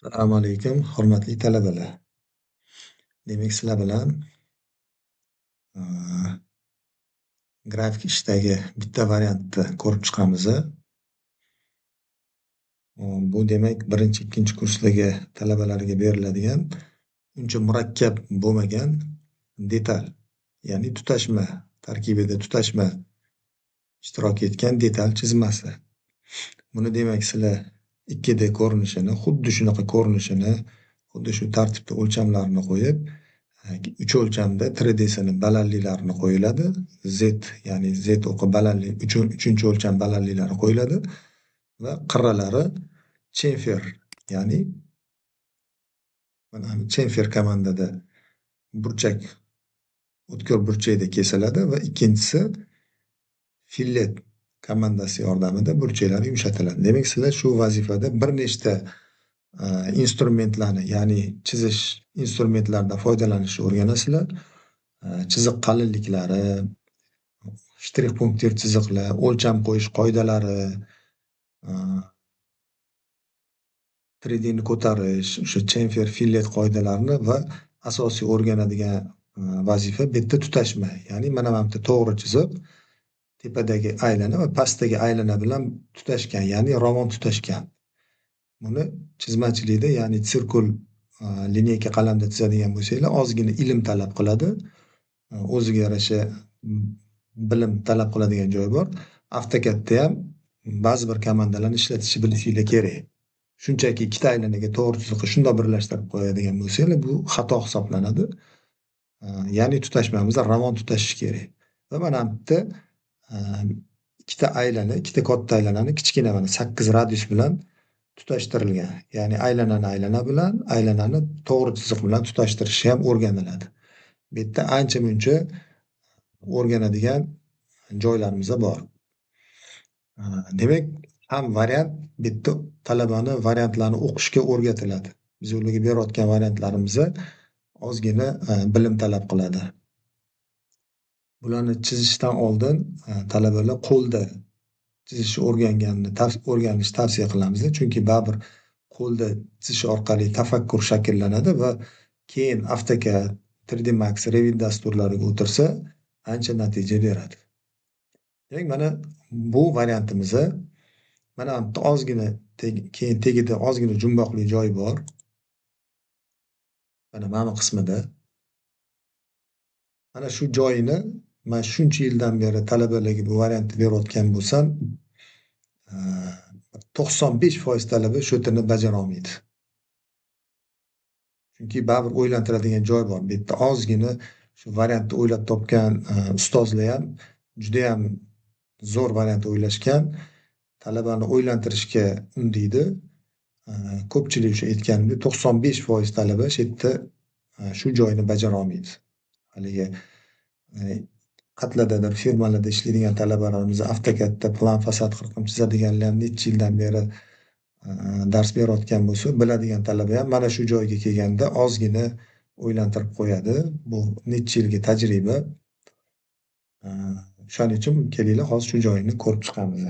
Assalomu alaykum, hurmatli talabalar. Demak, sizlar bilan grafik ishdagi bitta variantni ko'rib chiqamiz. Bu demak, birinchi, ikkinchi kursdagi talabalarga beriladigan uncha murakkab bo'lmagan detal, ya'ni tutashma, tarkibida tutashma ishtirok etgan detal chizmasi. Buni demak, sizlar 2D ko'rinishini, xuddi shunaqa ko'rinishini, xuddi shu tartibda o'lchamlarni qo'yib, 3 o'lchamda 3D'sini balandliklarini qo'yiladi. Z, ya'ni Z o'qi balandlik, 3-uchinchi o'lcham balandliklari qo'yiladi va qirralari chamfer, ya'ni mana chamfer komandada burchak, o'tkir burchakda kesiladi va ikkinchisi fillet komandasi yordamida burchaklar yumshatiladi. Demak, sizlar shu vazifada bir nechta instrumentlarni, ya'ni chizish instrumentlaridan foydalanishni o'rganasizlar. Chiziq qalinliklari, shtrix punktir chiziqlar, o'lcham qo'yish qoidalari, 3D ni ko'tarish, o'sha chamfer, fillet qoidalarini va asosiy o'rganadigan vazifa bu yerda tutashma. Ya'ni mana bu yerda to'g'ri chiziq tepadagi aylana va pastdagi aylana bilan tutashgan, ya'ni ravon tutashgan. Buni chizmachilikda, ya'ni sirkul lineyka qalamda chizadigan bo'lsanglar, ozgina ilm talab qiladi. O'ziga yarasha bilim talab qiladigan joyi bor. AutoCADda ham ba'zi bir komandalarni ishlatishni bilishinglar kerak. Shunchaki ikkita aylanaga to'g'ri chiziqni shundoq birlashtirib qo'yadigan bo'lsanglar, bu xato hisoblanadi. Ya'ni tutashmamiz ravon tutashishi kerak. Va mana bu yerda ikkita aylana, ikkita katta aylanani kichkina mana 8 radius bilan tutashtirilgan. Ya'ni aylanani aylana bilan, aylanani to'g'ri chiziq bilan tutashtirishi ham o'rganiladi. Bu yerda ancha muncha o'rganadigan joylarimiz bor. Demak, ham variant bu yerda talabani variantlarni o'qishga o'rgatiladi. Biz ularga berayotgan variantlarimiz ozgina bilim talab qiladi. Bularni chizishdan oldin talabalar qo'lda chizishni o'rganishni tavsiya qilamiz, chunki baribir qo'lda chizish orqali tafakkur shakllanadi va keyin AutoCAD, 3D Max, Revit dasturlariga o'tirsa ancha natija beradi. Demak, mana bu variantimiz. Mana bu yerda ozgina keyin tagida ozgina jumboqli joy bor. Mana bu qismida. Mana shu joyini men shuncha yildan beri talabalarga bu variantni berayotgan bo'lsam, 95% talaba shu tilni bajara olmaydi. Chunki baribir o'ylantiradigan joy bor. Bu yerda ozgina shu variantni o'ylab topgan ustozlar ham juda ham zo'r variant o'ylashgan. Talabani o'ylantirishga undaydi. Ko'pchilik o'sha aytganimdek 95% talaba shu yerda shu joyini bajara olmaydi. Haligi qatladadir firmalarda ishlaydigan talabalarimiz AutoCADda plan fasad qirqim chizadiganlar ham necha yildan beri dars berayotgan bo'lsa, biladigan talaba ham mana shu joyga kelganda ozgina o'ylantirib qo'yadi. Bu necha yilgi tajriba. O'shaning uchun kelinglar, hozir shu joyini ko'rib chiqamiz.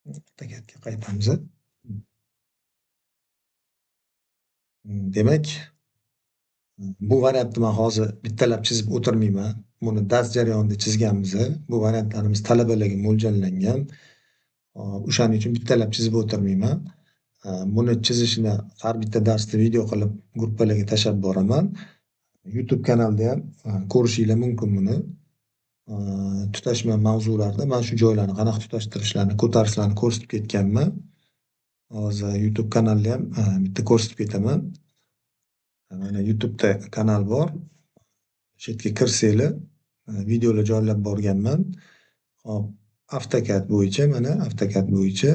AutoCADga qaytamiz. Demak, bu variantni men hozir bittalab chizib o'tirmayman. Buni dars jarayonida chizganmiz. Bu variantlarimiz talabalarga mo'ljallangan. O'shaning uchun bittalab chizib o'tirmayman. Buni chizishni har bitta darsda video qilib gruppalarga tashlab boraman. YouTube kanalda ham ko'rishinglar mumkin buni. Tutashma mavzularida men shu joylarni qanaqa tutashtirishlarni, ko'tarishlarni ko'rsatib ketganman. Hozir YouTube kanalda ham bitta ko'rsatib ketaman. Mana YouTube'da kanal bor. O'sha yerga kirsanglar, videolar joylab borganman. Hop, AutoCAD bo'yicha, mana AutoCAD bo'yicha,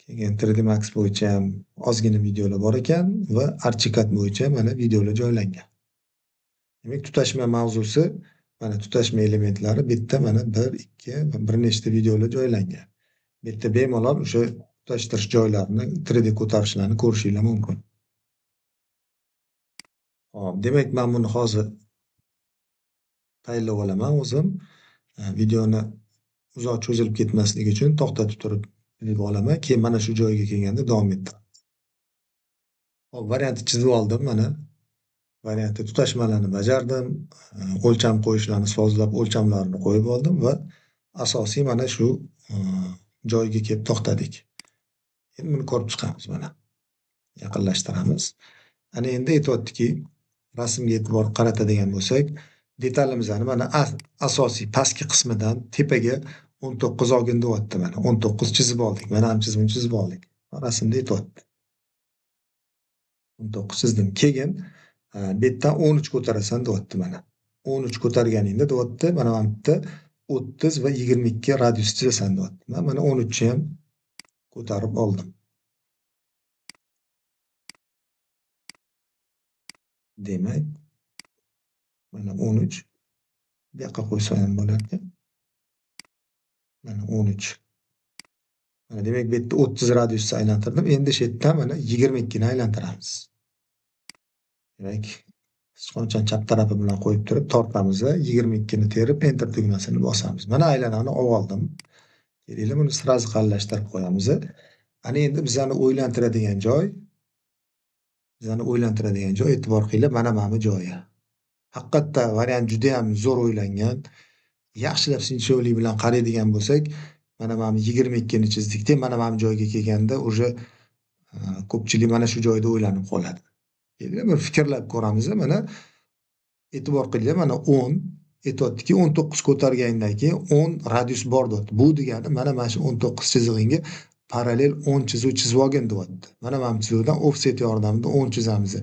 keyin 3D Max bo'yicha ham ozgina videolar bor ekan va Archicad bo'yicha mana videolar joylangan. Demak, tutashma mavzusi, mana tutashma elementlari bu yerda mana 1, 2 va bir nechta videolar joylangan. Bu yerda bemalol o'sha tutashtirish joylarini, 3D ko'tarishlarni ko'rishinglar mumkin. Hop, demak, men buni hozir tayinlab olaman o'zim. Videoni Uzoq cho'zilib ketmasligi uchun to'xtatib turib chizib olaman. Keyin mana shu joyga kelganda davom ettiraman. Hop, variantni chizib oldim mana. Variantda tutashmalarni bajardim, o'lcham qo'yishlarni sozlab, o'lchamlarini qo'yib oldim va asosiy mana shu joyga kelib to'xtadik. Endi buni ko'rib chiqamiz mana. Yaqinlashtiramiz. Ana endi aytyaptiki, rasmga e'tibor qaratadigan bo'lsak, detalimizni mana asosiy pastki qismidan tepaga 19 olgin deyapti mana. 19 chizib oldik. Mana ham chizimni chizib oldik. Rasmda aytyapti. 19 chizdim. Keyin bu yerdan 13 ko'tarasan deyapti mana. 13 ko'targaningda deyapti, mana bu yerda 30 va 22 radius chizasan deyapti. Men mana 13 ni ham ko'tarib oldim. Demak, mana 13 bu yoqqa qo'ysa ham bo'lardi. Mana 13. Mana demak bu yerda 30 radiusni aylantirdim. Endi shu yerdan mana 22 ni aylantiramiz. Demak, sichqonchani chap tarafi bilan qo'yib turib tortamiz va 22 ni terib enter tugmasini bosamiz. Mana aylanani oldim. Kelinglar, buni sразу qalinlashtirib qo'yamiz. Ana endi bizani o'ylantiradigan joy, e'tibor qilinglar, mana bu joyi. Haqiqatda variant juda ham zo'r o'ylangan. Yaxshilab sinchkovlik bilan qaraydigan bo'lsak, mana bu 22 ni chizdikda, mana bu joyga kelganda уже ko'pchilik mana shu joyda o'ylanib qoladi. Kelinglar, bir fikrlab ko'ramiz. Mana e'tibor qilinglar, mana 10 aytyaptiki, 19 ko'targandan keyin 10 radius bor deyapti. Bu degani mana shu 19 chizig'inga parallel 10 chizuv chizib olgin deyapti. Mana bu chizuvdan offset yordamida 10 chizamiz.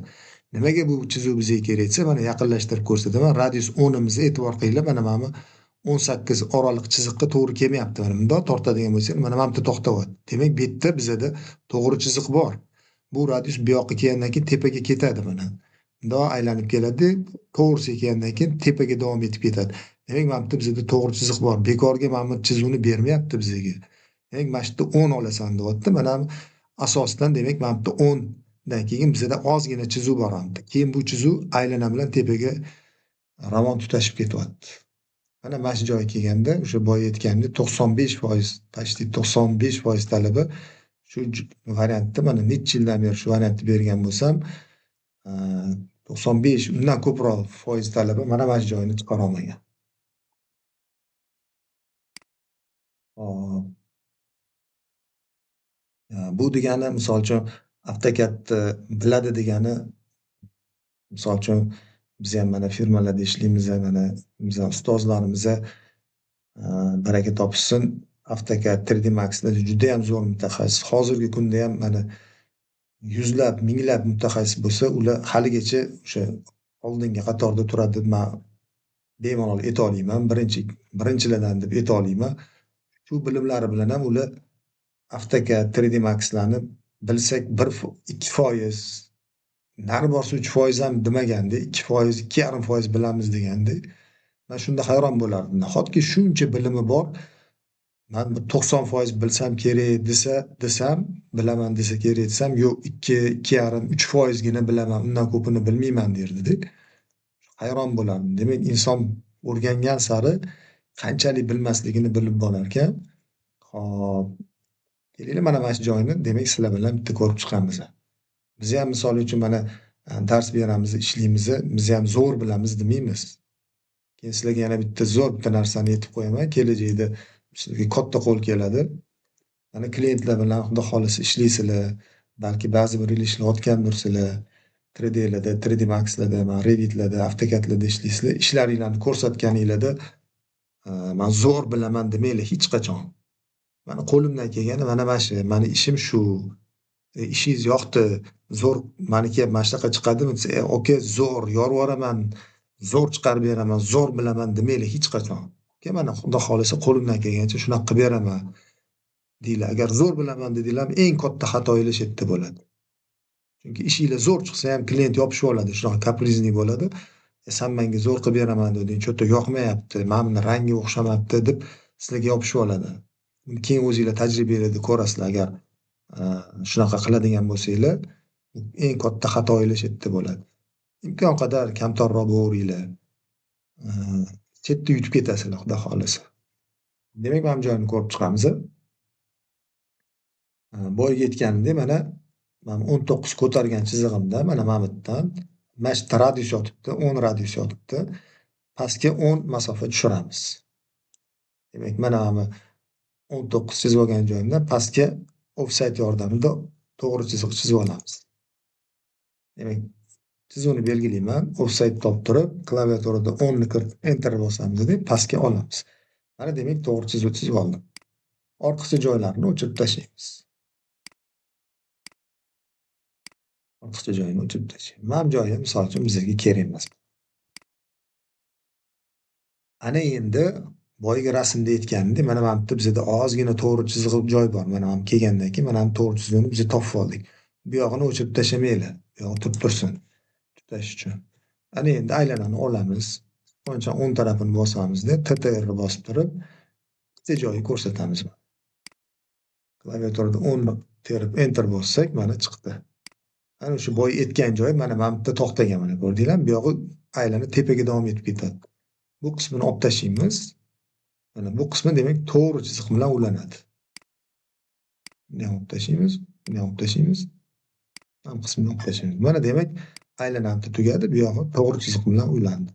Nimaga bu chizuv bizga kerak desa, mana yaqinlashtirib ko'rsataman. Radius 10imizni e'tibor qilinglar, mana bu 18 oraliq chiziqqa to'g'ri kelmayapti. Mana bundoq tortadigan bo'lsak, mana bu yerda to'xtayapti. Demak, bu yerda bizada to'g'ri chiziq bor. Bu radius bu yoqqa kelgandan keyin tepaga ketadi mana. Bundoq aylanib keladi, to'g'risiga kelgandan keyin tepaga davom etib ketadi. Demak, mana bu yerda bizada to'g'ri chiziq bor. Bekorga mana bu chizuvni bermayapti bizga. Demak, mana shu yerda 10 olasan deyapti. Mana asosdan demak, mana bu yerda 10 dan keyin bizada ozgina chizuv bor. Keyin bu chizuv aylana bilan tepaga ravon tutashib ketyapti. Mana shu joyga kelganda o'sha boya aytganimdek 95%, почти 95% talaba shu variantda mana necha yildan beri shu variantni bergan bo'lsam, 95 undan ko'proq foiz talaba mana shu joyini chiqara olmagan. Hop. Bu degani misol uchun AutoCADni biladi degani, misol uchun biz ham mana firmalarda ishlaymiz, mana biz ham ustozlarimiz baraka topishsin, AutoCAD 3D Max'da juda ham zo'r mutaxassis. Hozirgi kunda ham mana yuzlab, minglab mutaxassis bo'lsa, ular haligacha o'sha oldingi qatorda turadi deb men bemalol ayta olaman, birinchilardan deb ayta olaman. Shu bilimlari bilan ham ular AutoCAD 3D Max'larni bilsak 1-2%, nari borsa 3% ham demaganda, 2%, 2,5% bilamiz deganda, men shunda hayron bo'lardim. Nahotki shuncha bilimi bor, men bir 90% bilsam kerak desam, bilaman desa kerak desam, yo'q, 2, 2,5, 3% gina bilaman, undan ko'pini bilmayman derdi-da. Hayron bo'lardim. Demak, inson o'rgangan sari qanchalik bilmasligini bilib borar ekan. Xo'p, kelinglar mana shu joyini demak sizlar bilan bitta ko'rib chiqamiz. Biz ham misol uchun mana dars beramiz, ishlaymiz, biz ham zo'r bilamiz demaymiz. Keyin sizlarga yana bitta zo'r bitta narsani aytib qo'yaman, kelajakda sizlarga katta qo'l keladi. Mana klientlar bilan xudo xolisa ishlaysizlar, balki ba'zi bir yil ishlayotgandirsizlar, 3D'larda, 3D Max'larda, mana Revit'larda, AutoCAD'larda ishlaysizlar. Ishlaringlarni ko'rsatganinglarda men zo'r bilaman demanglar hech qachon. Mana qo'limdan kelgani mana shu, meni ishim shu. Ishingiz yoqdi, zo'r, meniki mana shunaqa chiqadimi desa, "Oka, zo'r, yorib yuboraman, zo'r chiqarib beraman, zo'r bilaman" demanglar hech qachon. Oka, mana xudo xolisa qo'limdan kelgancha shunaqa qilib beraman deylar. Agar zo'r bilaman dedinglar, eng katta xatoyingiz shu yerda bo'ladi. Chunki ishinglar zo'r chiqsa ham klient yopishib oladi, shunaqa kaprizniy bo'ladi. Sen menga zo'r qilib beraman deding, cho'ta yoqmayapti, mana buni rangi o'xshamabdi deb sizlarga yopishib oladi. Keyin o'zinglar tajribalarda ko'rasizlar, agar shunaqa qiladigan bo'lsanglar, eng katta xatoyingiz shu yerda bo'ladi. Imkon qadar kamtarroq bo'laveringlar. Chetda yutib ketasizlar, xudo xolisa. Demak, mana bu joyini ko'rib chiqamiz. Boyagi aytganimdek, mana 19 ko'targan chizig'imda, mana bu yerdan mana shu radius yotibdi, 10 radius yotibdi. Pastga 10 masofa tushiramiz. Demak, mana bu 19 chizib olgan joyimdan pastga offset yordamida to'g'ri chiziq chizib olamiz. Demak, chizuvni belgilayman, offset toptirib, klaviaturada 10 ni kiritib enter bosamiz deb pastga olamiz. Mana demak, to'g'ri chizuv chizib oldim. Ortiqcha joylarini o'chirib tashlaymiz. Ortiqcha joyini o'chirib tashlaymiz. Mana bu joyi misol uchun bizga kerak emas. Ana endi boyagi rasmda aytganimdek, mana bu yerda bizda ozgina to'g'ri chiziq joy bor. Mana bu kelgandan keyin mana bu to'g'ri chizuvni biz topib oldik. Bu yog'ini o'chirib tashlamanglar. Bu yog'i turib tursin. Tutash uchun. Ana endi aylanani olamiz. Qancha o'ng tarafini bosamizda TTR ni bosib turib, bitta joyi ko'rsatamiz. Klaviaturada 10 ni terib enter bossak, mana chiqdi. Ana shu boy aytgan joyi mana bu yerda to'xtagan, mana ko'rdinglarmi? Bu yog'i aylanib tepaga davom etib ketadi. Bu qismini olib tashlaymiz. Mana bu qismi demak to'g'ri chiziq bilan ulanadi. Buni ham olib tashlaymiz, buni ham olib tashlaymiz. Ham qismini olib tashlaymiz. Mana demak aylanadi tugadi, bu yog'i to'g'ri chiziq bilan ulandi.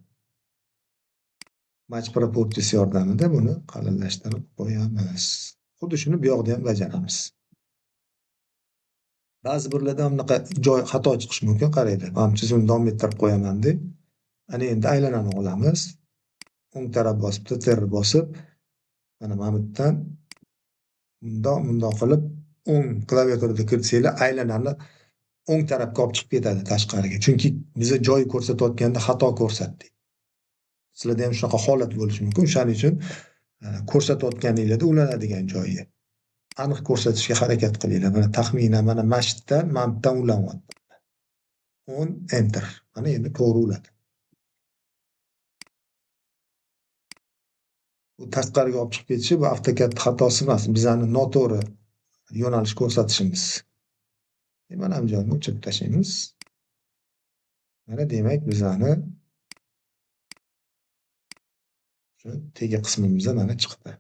Match properties yordamida buni qalinlashtirib qo'yamiz. Xuddi shuni bu yoqda ham bajaramiz. Ba'zi birlarda bunaqa joy xato chiqishi mumkin, qaranglar. Mana bu chizuvni davom ettirib qo'yaman deb. Ana endi aylanani olamiz. O'ng taraf bosib, TTR bosib, mana bu yerdan bundoq qilib o'ng klaviaturada kiritsanglar aylanani o'ng tarafga olib chiqib ketadi tashqariga. Chunki biza joy ko'rsatayotganda xato ko'rsatdik. Sizlarda ham shunaqa holat bo'lishi mumkin. O'shaning uchun ko'rsatayotganinglarda ulanadigan joyi aniq ko'rsatishga harakat qilinglar. Mana taxminan mana mashitdan, mana bu yerdan ulanyapti. 10 enter. Mana endi to'g'ri uladi. Bu tashqariga olib chiqib ketishi bu AutoCAD xatosi emas, bizani noto'g'ri yo'nalish ko'rsatishimiz. Mana bu joyni o'chirib tashlaymiz. Mana demak bizani shu tegi qismimizda mana chiqdi.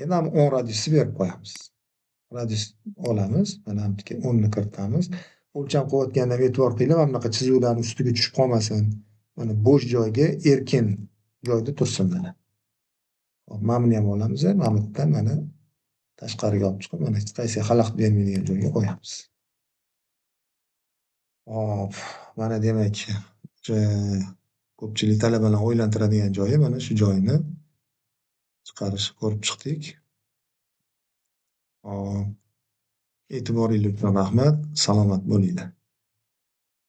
Endi ham 10 radiusni berib qo'yamiz. Radius olamiz, mana bu yerga 10 ni kiritamiz. O'lcham qilayotganda e'tibor qilinglar, mana bunaqa chizuvlarning ustiga tushib qolmasin. Mana bo'sh joyga, erkin joyda tursin mana. Hop, mana buni ham olamiz, mana bu yerdan mana tashqariga olib chiqib, mana hech qaysi xalaqit bermaydigan joyga qo'yamiz. Hop, mana demak, ko'pchilik talabalarni o'ylantiradigan joyi mana shu joyini chiqarishni ko'rib chiqdik. Hop, e'tiboringiz uchun rahmat, salomat bo'linglar.